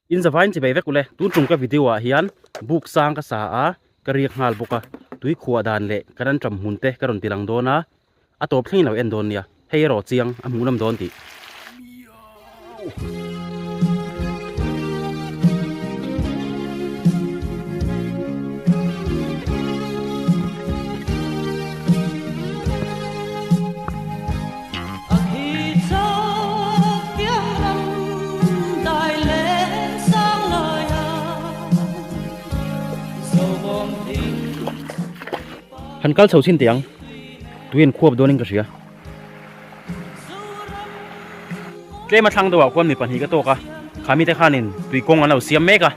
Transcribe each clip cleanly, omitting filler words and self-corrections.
In zavain chi bei vek ule, tun tum ka video ah hian buk sang ka sa a, ka riak nghal bawk a, tui khuah dan leh ka ran ṭam hmun te ka rawn ti lang dawn a, a tawp thleng lo en dawn nia, hei erawh chiang a hmuh lam dawn tih. Han kal chho chhin teh ang, tui an khuap dawnin ka hria. Tlem a thlang deuhah khuan mi pahnih ka tawk a, kha mite khanin tui kawng an lo siam mek a.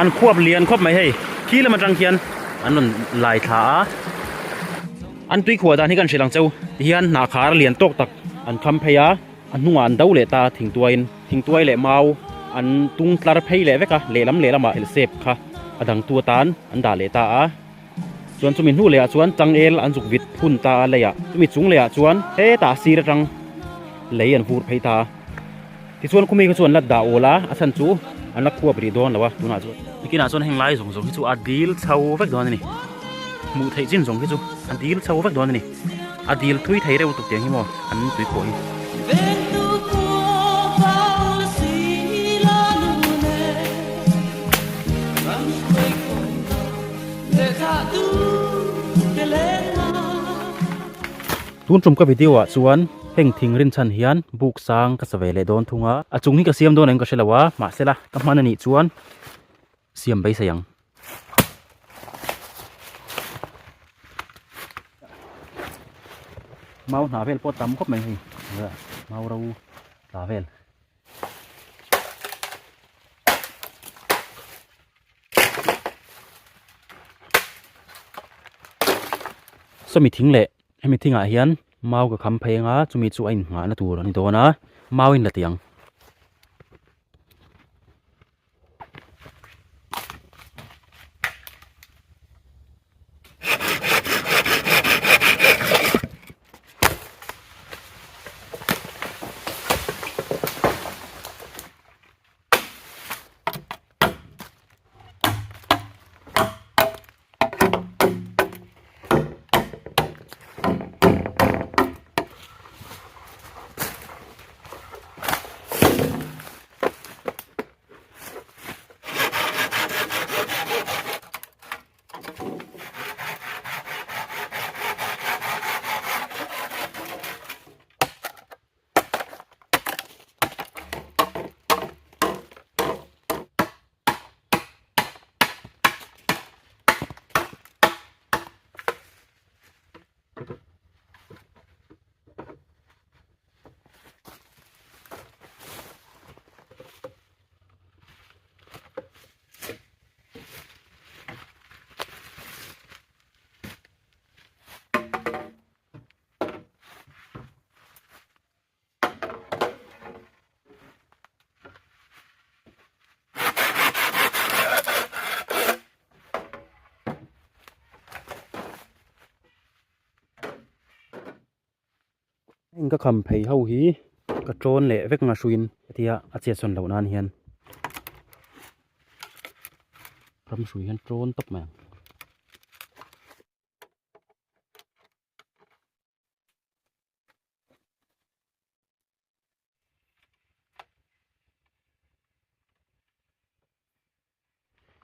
An khuap lian khawp mai hei, khi lam atang khian an rawn lai thla a. An tui khuah dan hi kan hrilh ang cheu, tihian hnah khar lian tawk tak an kham phei a, a hnungah an do leh ta thingtuaiin thingtuai leh mau an tung tlar phei leh vek a, lehlam lehlamah helsep kha a dangtu atan an dah leh ta a. Chuan chumi hnu lehah chuan changel an zuk vit phun ta a leiah, chumi chung lehah chuan hetah sir atang lei an vur phei ta a. Tichuan khumi kha chu an la dah awl a, a chhan chu an la khuap rih dawn lo a tunah chuan. Nikinah chuan heng lai zawng zawng hi chu a dil chho vek dawn a ni. Hmuh theih chin zawng hi chu a dil chho vek dawn a ni. A dil thui thei reuh tuk tiang hi maw an tui khuah hi. Tun tum ka video ah chuan heng thing rin chhan hian buk sang ka sa ve leh dawn thung a, a chung hi ka siam dawn eng ka hre lo a, mahsela ka hman anih chuan siam beisei ang. Mau hna vel pawh tam khawp mai hei, mau ro tla vel. Sawmi thing leh hemi thingah hian mau ka kham phei anga chumi chu a inngahna tur a ni dawn a mau in la ti ang. Heng ka kham phei ho hi ka tawn leh vek nga hruin hetia a chet sawn loh nan hian ram hrui hian tawn tawp mai ang.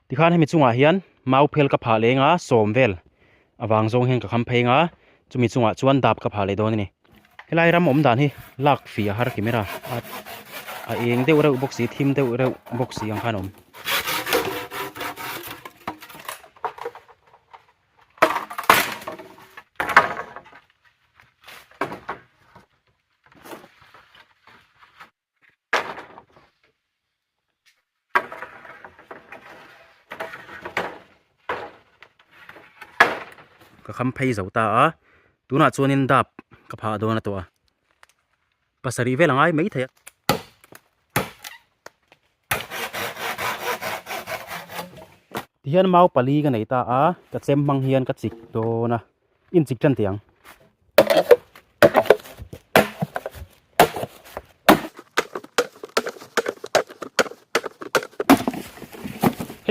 Tikhan hemi chungah hian mau phel ka phah leng a sawm vel avang zawng hian ka kham phei ang a chumi chungah chuan dap ka phah leh dawn a ni. Helai ram awm dan hi lak fih a har camera a a eng deuh reuh bawk si thim deuh reuh bawk si ang khan a awm. Ka kham phei zo ta a tunah chuanin dap ka phah dawn a tawh a pasarih vel a ngai mai thei a. Tihian mau pali ka nei ta a ka chem hmang hian ka chik dawn a inchik tan teh ang.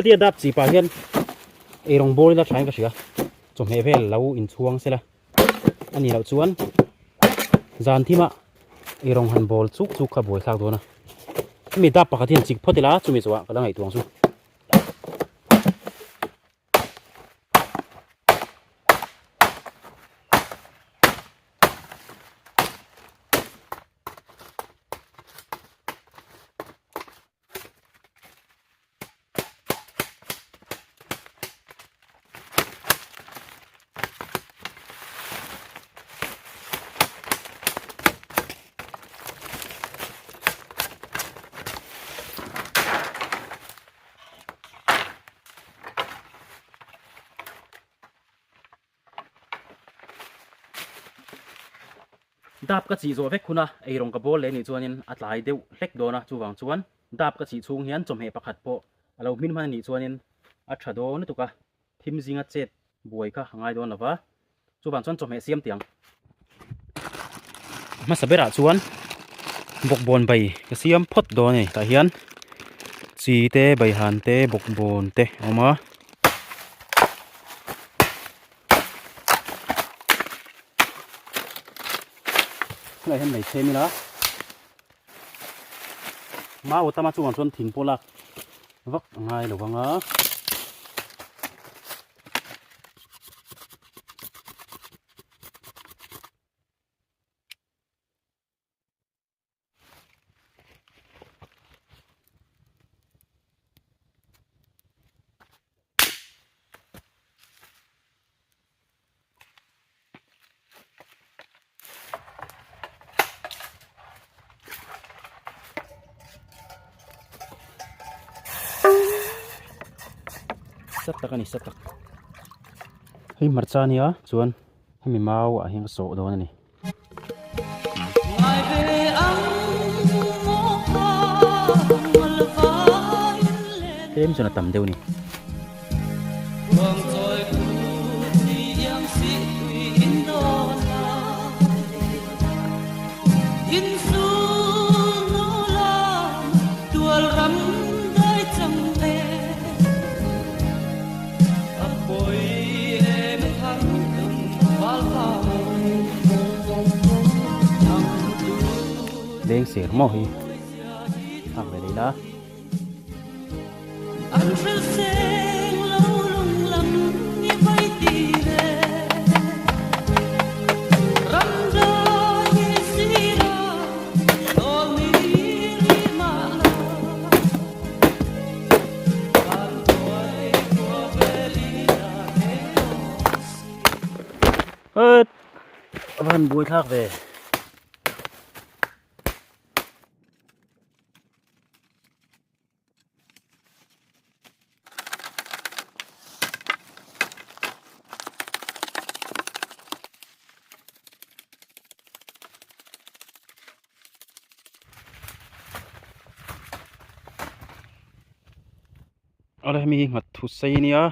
Hetia dap chi pah hian eirawng bawl ila thain ka hria. Chawhmeh vel lo inchhuang sela a nih loh chuan zan thima eirawng han bawl chuk chuk kha buai thlak dawn a. Hemi dap pakhat hian chik phawt ila chumi chauhah ka la ngaihtuah ang chu. Dap ka chih zawh vek hun a, eirawng ka bawl leh nih chuanin a tlai deuh hlek dawn a, chuvang chuan dap ka chih chhung hian chawhmeh pakhat pawh a lo hmin hman a nih chuanin a tha dawn lutuk a, thim zinga chet buai kha a ngai dawn lo va, chuvang chuan chawhmeh siam tih ang. Hmasa berah chuan bawkbawn bai ka siam phawt dawn a ni, tah hian chi te baihan te bawkbawn te a awm a. Helai hian mai chhem ila mau tama chungah chuan thing pawh lak vak a ngai lo vang a. Sat tak a ni sat tak hei hmarcha a nia chuan hemi mau ah hian ka sawh dawn a ni. Tlem chuan a tam deuh a ni. Leng ser maw hi thlak ve leh ila. Hêt a va han buai thlak ve. Awle hemi hi nghat thu sei ania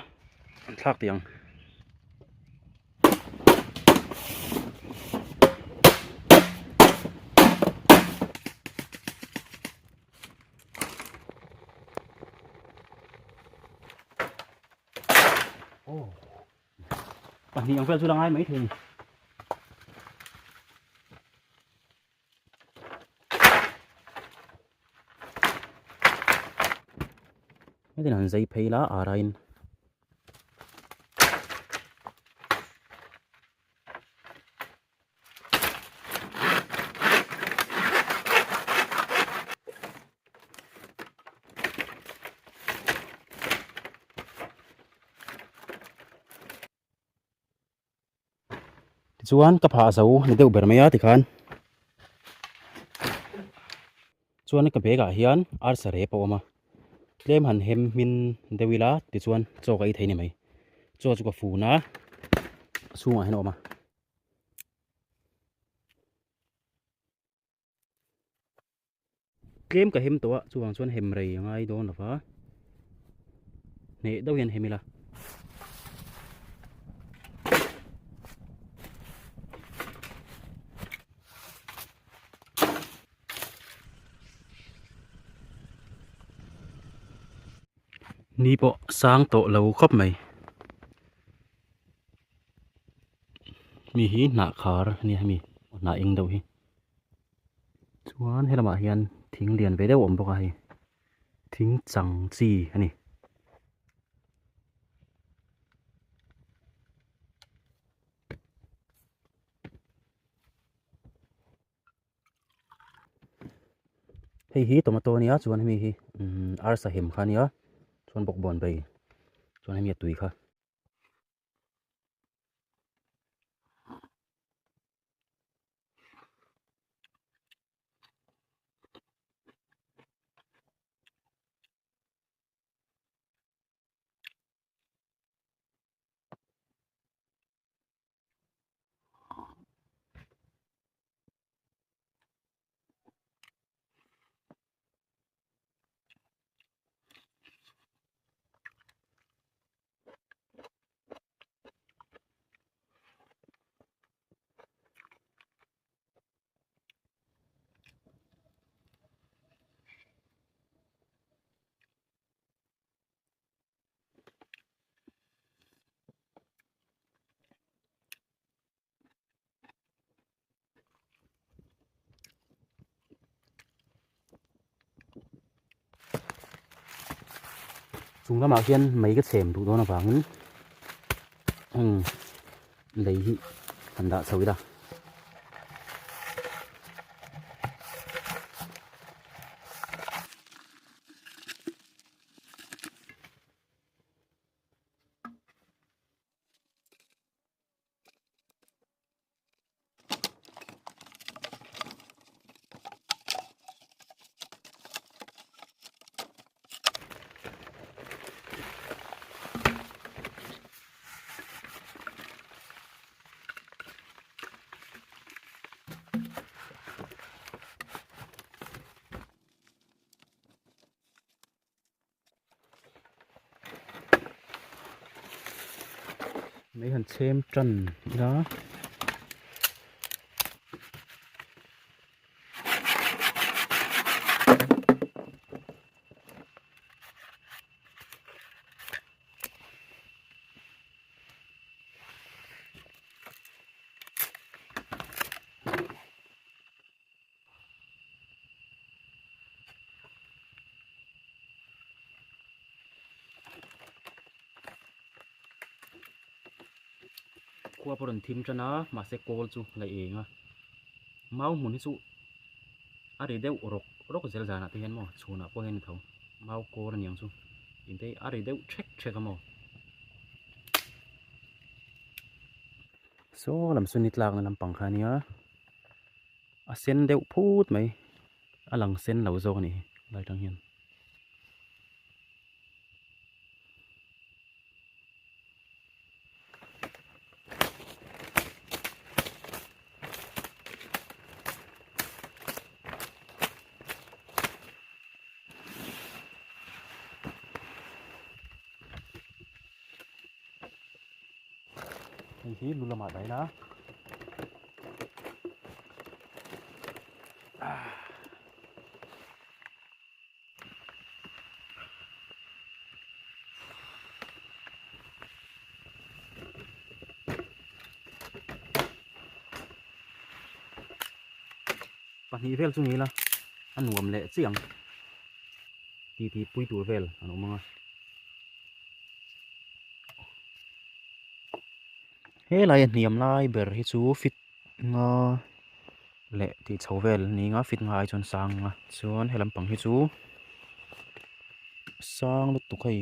an thlak tih ang. Pahnih ang vel chu la ngai maithei a ni. Hetin han zai phei la a rain. Tichuan ka phah zo ni deuh ber mai a tikhan chuan ka bag ah hian arsa rep a awm a tlem han hem hmin deuh ila tichuan chaw ka ei thei ni mai chaw chu ka fun a a chhungah hian a awm a. Tlem ka hem tawh a chuvang chuan hem rei a ngai dawn lova hneh deuh hian hem ila. Ni pawh sang tawh lo khawp mai. Mi hi hnah khar a nia hemi hnah eng deuh hi. Chuan helamah hian thing lian ve deuh a awm bawk a hei thing chang chi a ni. Hei hi tomato a nia chuan hemi hi umm arsa hem kha a nia chuan bawkbawn bei chuan hemi a tui kha. Chung lamah hian mei ka chhem duh dawn avangin heng lei hi han dah chho ila. Mei han chhem tan ila. Khua pawh rawn thim tan a mahse kawl chu la eng a mau hmun hi chu a ri deuh rawk rawk zel zanah te hian maw chhunah pawh hian a tho mau kawl aniang chu tih te hi a ri deuh thek thek a maw. Saw lam saw ni tlakna lampang kha ania a sen deuh phut mai a lang sen lo zawk a nih hi lai tang hian. Hei hi lu lamah dah ila pahnih vel chu ni ila a nuam leh chiang titi pui tur vel an awm ang a. Helai a hniam lai ber hi chu fit nga leh tih chho vel a ni nga fit nga ai chuan sang a chuan he lampang hi chu sang lutuk hei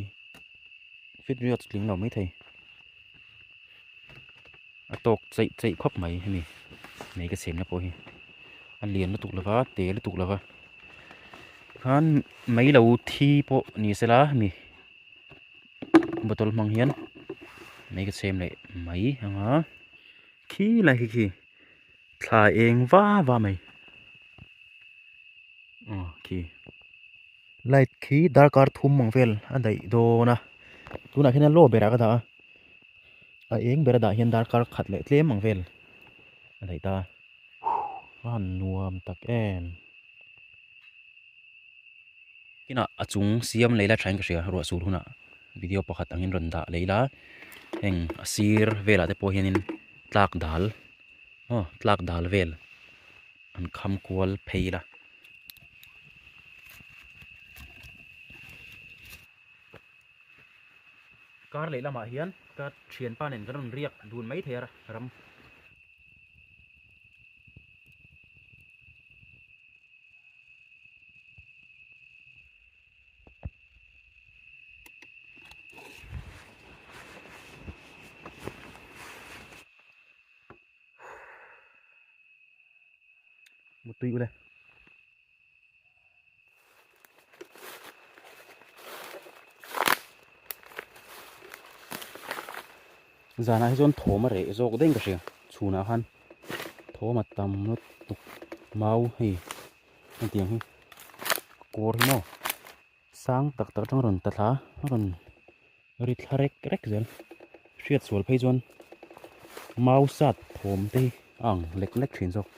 fit riat tling lo maithei a tawk cheih cheih khawp mai hemi mei ka chhemna pawh hi a lian lutuk lova te lutuk lova khan mei lo thi pawh ni sela hemi. Bottle hmang hian mei ka chhem leh mai ang a khi lai khi khi thla eng va va mai aw khi light khi darkar thum ang vel a daih dawn a tunah hian a low berah ka dah a a eng ber a dah hian darkar khat leh tlem ang vel a daih ta a han nuam tak em. Kinah a chung siam lei la thain ka hria ruah sur hunah. video pakhat angin rawn dah leh ila heng a sir velah te pawh hianin tlak dal aw tlak dal vel an kham kual phei ila. Kar leh lamah hian ka thianpa nen kan rawn riak dun mai thei a ram. Mutui ule. Zanah hi chuan thawm a reh zawk daih in ka hria chhunah khan thawm a tam lutuk mau hei hetiang hi kawr hi maw sang tak tak atang rawn ta thla a rawn ri thla rek rek zel hriat sual phei chuan mau sat thawm te hi a ang lek lek thin zawk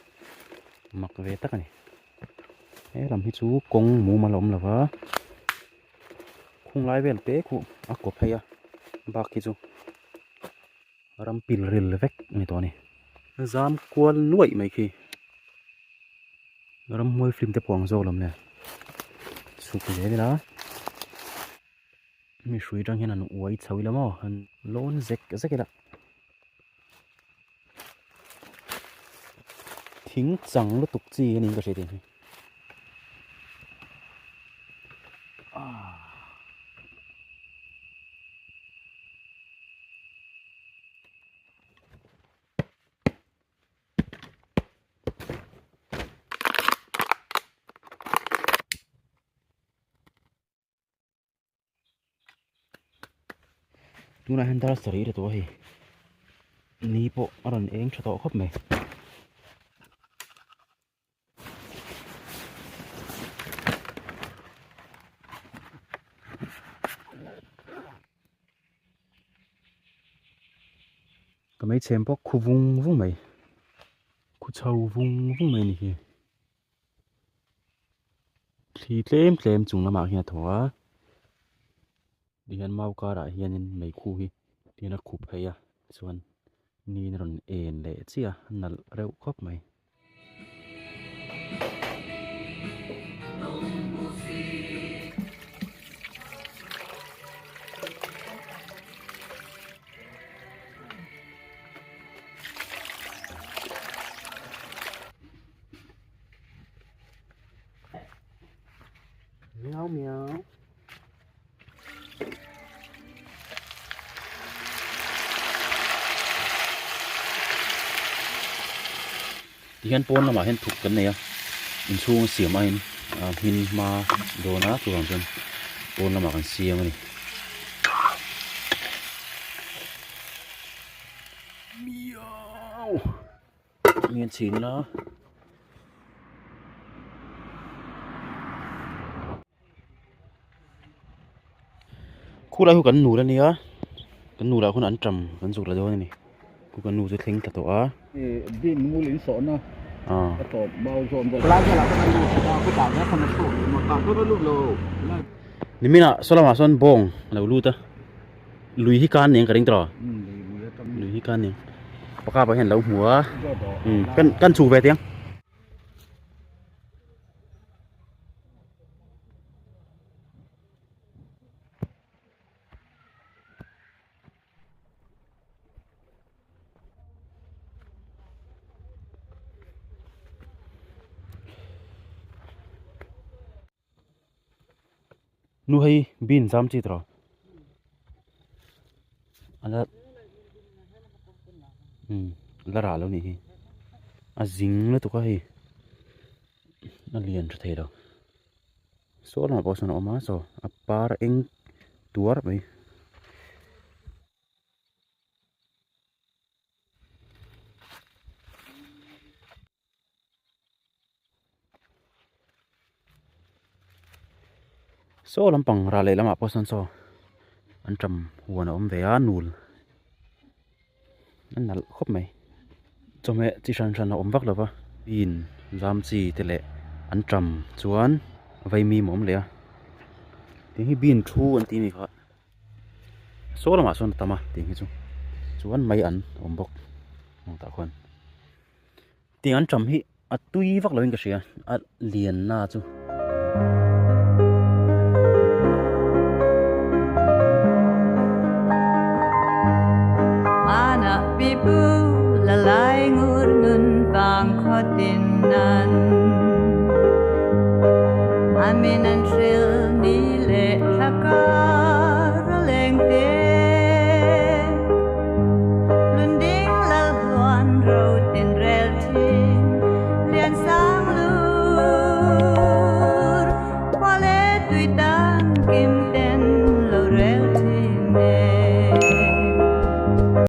mak ve tak a ni. He lam hi chu kawng mumal a awm lo va khung lai vel te khu a kaw phei a bak hi chu ram pil ril vek a ni tawh a ni zam kual nuaih mai khi ramhuai film te pawh ang zawk lo maw le chhuk zel ila mi hrui atang hian an uai chho ila maw an lawn zek zek ila. Thing chang lutuk chi a niin ka hria tih hi. Tunah hian dar sarih ri tawh a hei ni pawh a rawn eng tha tawh khawp mai. Ka hmeichhe pawh khu vung vung mai khu chho vung vung mai a ni hi. Thli tlem tlem chung lamah hian a thaw a tihian mau karah hianin meikhu hi tihian a khup phei a chuan ni in a rawn en leh chiah a nalh reuh khawp mai. Miau miau. Tihian pawn lamah hian thuk kan nei a inchhung a siam aiin a hmin hma dawn a chuvang chuan pawn lamah kan siam a ni. Miau. Mian chhin ila. Khulai hu kan nul ania kan nulah khuan an ṭam kan zuk la dawn a ni khu kan nu chu thleng thla tawh a. Bin ngul in sawhna a tawp mau zawn vel. Niminah saw lamah sawn bawng a lo lut a. Lui hi kan eng ka ring tawh lui hi kan eng pakha pawh hian lo hmu a kan kan chhuk ve tiang. Nu hei bean zam chi tawh ala umm la rah lo nih hi a zing lutuk a hei a lian tha thei lo saw lamah pawh sawn a awm a saw a par eng tuar mai. Saw lampang ral leh lamah pawh sawn saw an ṭam huan a awm ve a nul a nalh khawp mai chawhmeh chi hran hran a awm vak lo va bean zam chi te leh an ṭam chuan vaimim a awm leh a tiang hi bean thu an tih a ni kha. Saw lamah sawn a tam a tih hi chu chuan mai an awm bawk heng tah khuan tiang an ṭam hi a tui vak lovin ka hria a lian na chu.